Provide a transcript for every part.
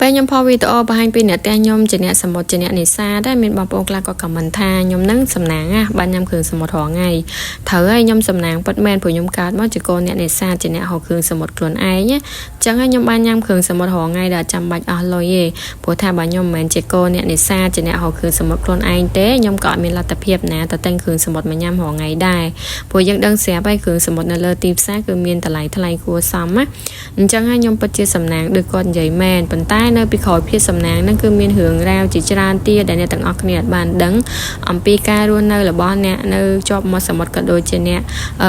ពេលខ្ញុំផុសវីដេអូបង្ហាញពីអ្នកផ្ទះខ្ញុំជាអ្នកសមុទ្រជាអ្នកនេសាទដែរមានបងប្អូនខ្លះក៏ comment ថាខ្ញុំនឹងសំណាងណាបានញ៉ាំគ្រឿងសមុទ្ររាល់ថ្ងៃត្រូវហើយខ្ញុំសំណាងពិតមែនព្រោះខ្ញុំកើតមកជាកូនអ្នកនេសាទជាអ្នកហូបគ្រឿងសមុទ្រខ្លួនឯងណាចឹងហើយខ្ញុំបានញ៉ាំគ្រឿងសមុទ្ររាល់ថ្ងៃដែលចាំបាច់អស់លុយទេព្រោះថាបើខ្ញុំមិនមែនជាកូនអ្នកនេសាទជាអ្នកហូបគ្រឿងសមុទ្រខ្លួនឯងទេខ្ញុំក៏អត់មានលទ្ធភាពណាទៅទិញគ្រឿងសមុទ្រមកញ៉ាំរាល់ថ្ងៃដែរព្រោះយើងដឹងស្រាប់ហើយគ្រឿងសមុទ្រនៅលើទីផ្សារគឺមានតម្លៃថ្លៃគួរសមណាអញ្ចឹងហើយខ្ញុំពិតជាសំណាងដូចគាត់និយាយមែនប៉ុន្តែនៅពីក្រោយភាពសំណាងហ្នឹងគឺមានរឿងរ៉ាវជាច្រើនទៀតដែលអ្នកទាំងអស់គ្នាអត់បានដឹងអំពីការរស់នៅរបស់អ្នកនៅជាប់មាត់សមុទ្រក៏ដូចជាអ្នក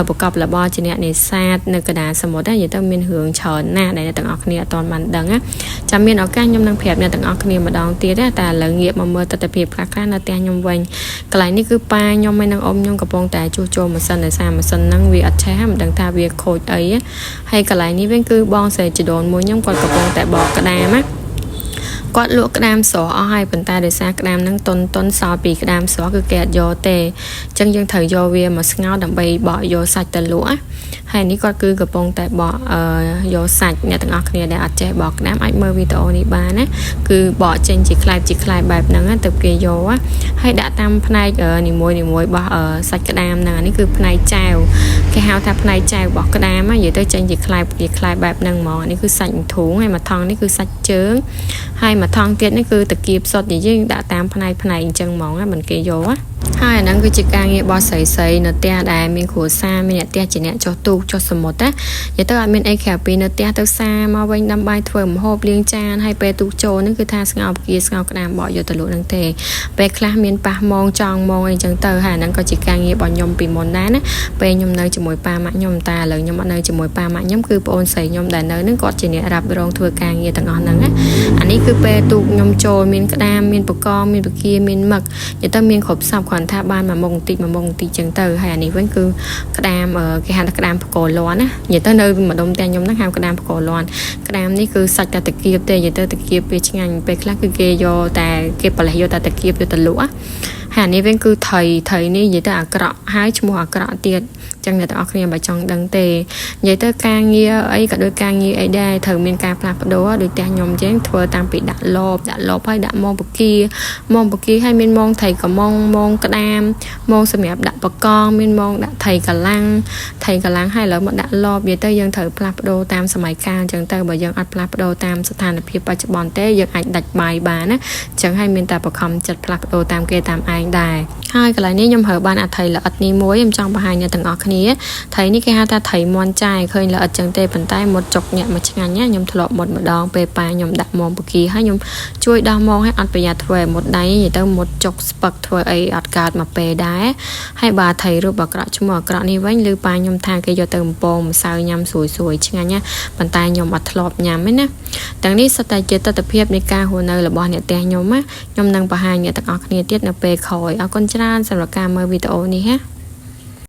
ប្រកបរបរជាអ្នកនេសាទនៅកណ្ដាលសមុទ្រណានិយាយទៅមានរឿងច្រើនណាស់ដែលអ្នកទាំងអស់គ្នាអត់ទាន់បានដឹងណាចាំមានឱកាសខ្ញុំនឹងប្រាប់អ្នកទាំងអស់គ្នាម្ដងទៀតណាតែឥឡូវងាកមកមើលទស្សនវិជ្ជាខ្លះៗនៅផ្ទះខ្ញុំវិញកន្លែងនេះគឺប៉ាខ្ញុំហើយនិងអ៊ំខ្ញុំកំពុងតែជួសជុលម៉ាស៊ីនដោយសារម៉ាស៊ីនហ្នឹងវាអត់ឆេះមិនដឹងថាវាខូចអីហើយកន្លែងនេះវិញគឺបងស្រីជីដូនមួយខ្ញុំគាត់កំពុងតែបកក្តាមណាគាត់លក់ក្តាមស្រស់អស់ហើយប៉ុន្តែដោយសារក្តាមហ្នឹងតុនតុនសល់ពីក្តាមស្រស់គឺគេអត់យកទេអញ្ចឹងយើងត្រូវយកវាមកស្ងោរដើម្បីបកយកសាច់ទៅលក់ណាហើយនេះគាត់គឺកំពុងតែបកយកសាច់អ្នកទាំងអស់គ្នាដែលអត់ចេះបកក្តាមអាចមើលវីដេអូនេះបានណាគឺបកចេញជាខ្លែបជាខ្លែបបែបហ្នឹងទៅគេយកហើយដាក់តាមផ្នែកនីមួយនីមួយរបស់សាច់ក្តាមហ្នឹងអានេះគឺផ្នែកចែវគេហៅថាផ្នែកចែវរបស់ក្តាមនិយាយទៅចេញជាខ្លែបជាខ្លែបបែបហ្នឹងហ្មងអានេះគឺសាច់ធូងហើយមួយថង់នេះគឺសាច់ជើងហើយមួយថង់ទៀតនេះគឺតាគៀបសុតនិយាយដាក់តាមផ្នែកផ្នែកអញ្ចឹងហ្មងមិនគេយកណាហើយអាហ្នឹងគឺជាការងាររបស់ស្រីស្រីនៅផ្ទះដែលមានគ្រួសារមានអ្នកផ្ទះជាអ្នកចុះទូកចុះសមុទ្រណានិយាយទៅអត់មានអីក្រៅពីនៅផ្ទះទៅសារមកវិញដាំបាយធ្វើម្ហូបលាងចានហើយពេលទូកចូលហ្នឹងគឺថាស្ងោរពគាស្ងោរក្តាមបកយកទៅលក់ហ្នឹងទេពេលខ្លះមានប៉ះម៉ងចង់ម៉ងអីចឹងទៅហើយអាហ្នឹងក៏ជាការងាររបស់ខ្ញុំពីមុនដែរណាពេលខ្ញុំនៅជាមួយប៉ាម៉ាក់ខ្ញុំតែឥឡូវខ្ញុំអត់នៅជាមួយប៉ាម៉ាក់ខ្ញុំគឺប្អូនស្រីខ្ញុំដែលនៅហ្នឹងគាត់ជាអ្នករ៉ាប់រងធ្វើការងារទាំងអស់ហ្នឹងណាអានេះគឺពេលទូកខ្ញុំចូលមានក្តាមមានបកងមានពគាមានមឹកនិយាយទៅមានគ្រប់សពគ្រាន់ថាបានមួយមុខបន្តិចមួយមុខបន្តិចចឹងទៅហើយអានេះវិញគឺក្តាមគេហៅថាក្តាមផ្កលន់ណានិយាយទៅនៅម្ដុំផ្ទះខ្ញុំហ្នឹងហៅក្តាមផ្កលន់ក្តាមនេះគឺសាច់តែតាគៀបទេនិយាយទៅតាគៀបវាឆ្ងាញ់ពេលខ្លះគឺគេយកតែគេប្រលេះយកតែតាគៀបយកទៅលក់ហើយអានេះវិញគឺថៃថៃនេះនិយាយទៅអាក្រក់ហើយឈ្មោះអាក្រក់ទៀតចឹងអ្នកទាំងអស់គ្នាបើចង់ដឹងទេនិយាយទៅការងារអីក៏ដូចការងារអីដែរត្រូវមានការផ្លាស់ប្ដូរដូចផ្ទះខ្ញុំចឹងធ្វើតាំងពីដាក់លបដាក់លបហើយដាក់មងពគាមងពគាហើយមានមងថៃកំងមងក្តាមមងសម្រាប់ដាក់បកងមានមងដាក់ថៃកលាំងថៃកលាំងហើយឥឡូវមកដាក់លបនិយាយទៅយើងត្រូវផ្លាស់ប្ដូរតាមសម័យកាលចឹងទៅបើយើងអត់ផ្លាស់ប្ដូរតាមស្ថានភាពបច្ចុប្បន្នទេយើងអាចដាច់បាយបានណាចឹងហើយមានតែបខំចិត្តផ្លាស់ប្ដូរតាមគេតាមឯងដែរហើយកន្លែងនេះខ្ញុំរើបានអថៃល្អិតនេះមួយខ្ញុំចង់បង្ហាញអ្នកទាំងអស់គ្នាថៃនេះគេហៅថាថៃមន់ចាយឃើញល្អិតចឹងទេប៉ុន្តែមុតចុកញាក់មកឆ្ងាញ់ណាខ្ញុំធ្លាប់មុតម្ដងពេលប៉ាខ្ញុំដាក់មងពគីហើយខ្ញុំជួយដោះមងឲ្យអត់ប្រយ័ត្នធ្វើឲ្យមុតដៃនិយាយទៅមុតចុកស្ពឹកធ្វើអីអត់កើតមកពេលដែរហើយបើថៃរូបអាក្រក់ឈ្មោះអាក្រក់នេះវិញឬប៉ាខ្ញុំថាគេយកទៅបំពងម្សៅញ៉ាំស្រួយស្រួយឆ្ងាញ់ណាប៉ុន្តែខ្ញុំអត់ធ្លាប់ញ៉ាំទេណាទាំងនេះសុទ្ធតែជាទស្សនវិជ្ជានៃការរស់នៅរបស់អ្នកផ្ទះខ្ញុំណាខ្ញុំនឹងបង្ហាញអ្នកទាំងអស់គ្នាទៀតនៅពេលក្រោយអរគុណច្រើនសម្រាប់ការមើលវីដេអូនេះណា។